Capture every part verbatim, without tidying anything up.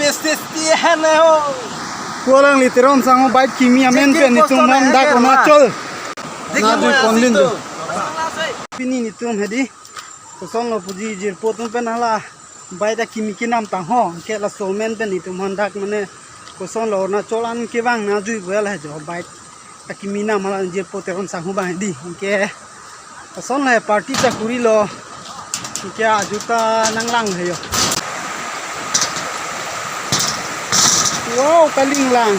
Testi, testi, hene ho. Pu alangli Teron sangho bike kimi amen pen netum aphan dak Arunachal. Nadu ponlin do. Pini netum hedi. Kosonlo puji jirpo atum pen hala bike akimi kinam tangho. Ke laso amen pen netum aphan dak mane kosonlo Arunachal an kevang nangjuipo hala jo bike akimi nam hala jirpo Teron sangho abang hedi. Ke ason le party ta kurilo. Ke ajuta nanglang he jo. Wow, kalinglang.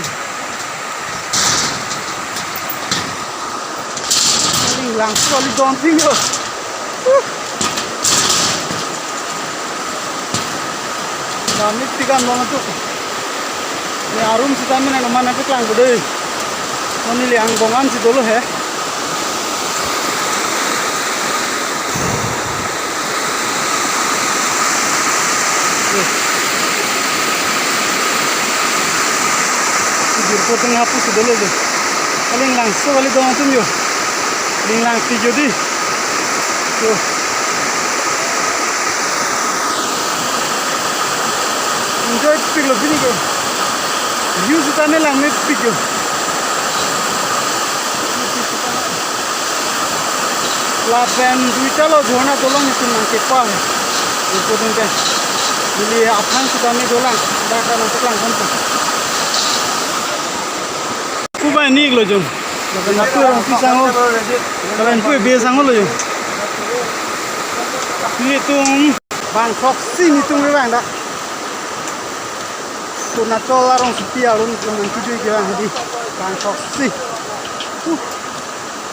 Kalinglang, solid don thing jo. Huh. Langmepik an dona tu. Ne arum sita mena no mana peklang bude. Neli angbong an si dolo he. Jirpo atum hapu si dolo jo. Kalinglang so kali dona atum jo. Linglangpik jo di. Jo. Enjoypiklo pini ke. View sita ne langmepik jo. Lapen duita lo jhorna dolong netum nangkepa. Netum ke. Neli aphan sita ne dolang. Dak nangkeklang ponpo. Kubai ni lo jo. Lapen lapu Rongpi sangho. Lapen pu Bey sangho lo jo. Netum bang throksi netum kevang dak. Arunachal arongsopi alun netum nangkejui kevang hedi. Bang throksi. Huh.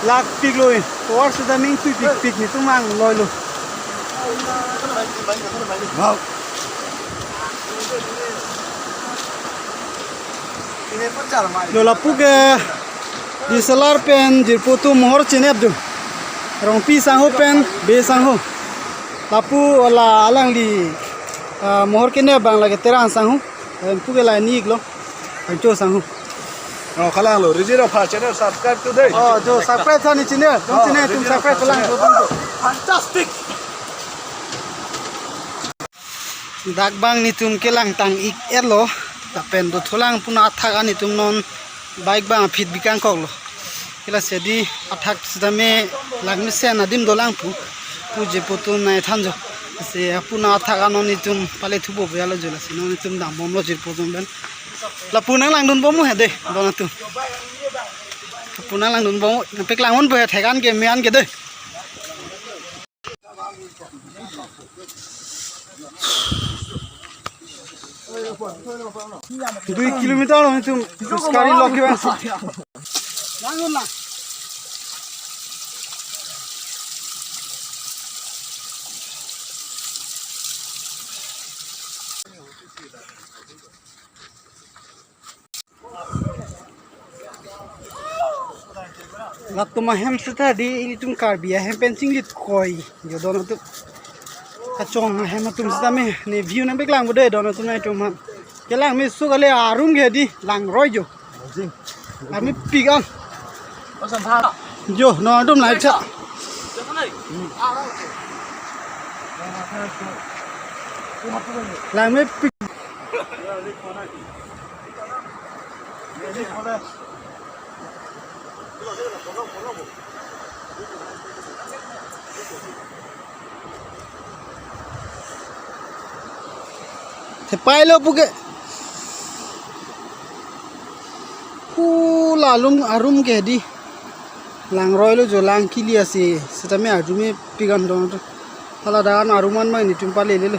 Lakpiklo. Tovar sita meng tuipikpik netum vangloilo. Wow. Lo lapu ke D S L R pen jirpo atum mohor chenep jo. Rongpi sangho pen Bey sangho. Lapu la alangli, ah, mohor kenep abang lake Terang sangho. Lapen pu ke la ni iklo. Angcho sangho. Oh, kalanglo. Riji Rongphar channel subscribe to dei. Oh, jo subscribe tha ne channel. Dong channel tum subscribe kalang jo dong. Fantastic. Dak abang netum kelang tang-ik-etlo, lapen dothulang puna athak an netum non bike abang aphi bikangkoklo. Ke lasi hedi athak sitame langmesen adim dolang pu, pu jirpo atum nai thanjo. Lasi puna athak an non netum pale thupo beyalo jo lasi non netum dambomlo jirpo atum pen. Lapu nanglangdunbom he dei, dona atum. Lapu nanglangdunbom, nangpeklang ponpo he thek an ke me an ke dei. Dui kilometer lo netum khujkari lo kevang. Latum ahem seta di ilitum Karbi ahem pen chinglit koi jo dona atum. Kachong ahem atum sitame ne view nangpeklang bude dona atum nangtum aphan. Kelang me so kali arum ke di langroi jo. Langmepik an. Jo dona atum lai cha. Langmepik. Thepailo puke. Pu la alum arum ke di. Langroilo jo lang kili asi. Sitame arjumepik an dona atum. Hala dan arum an mai netum palelelo.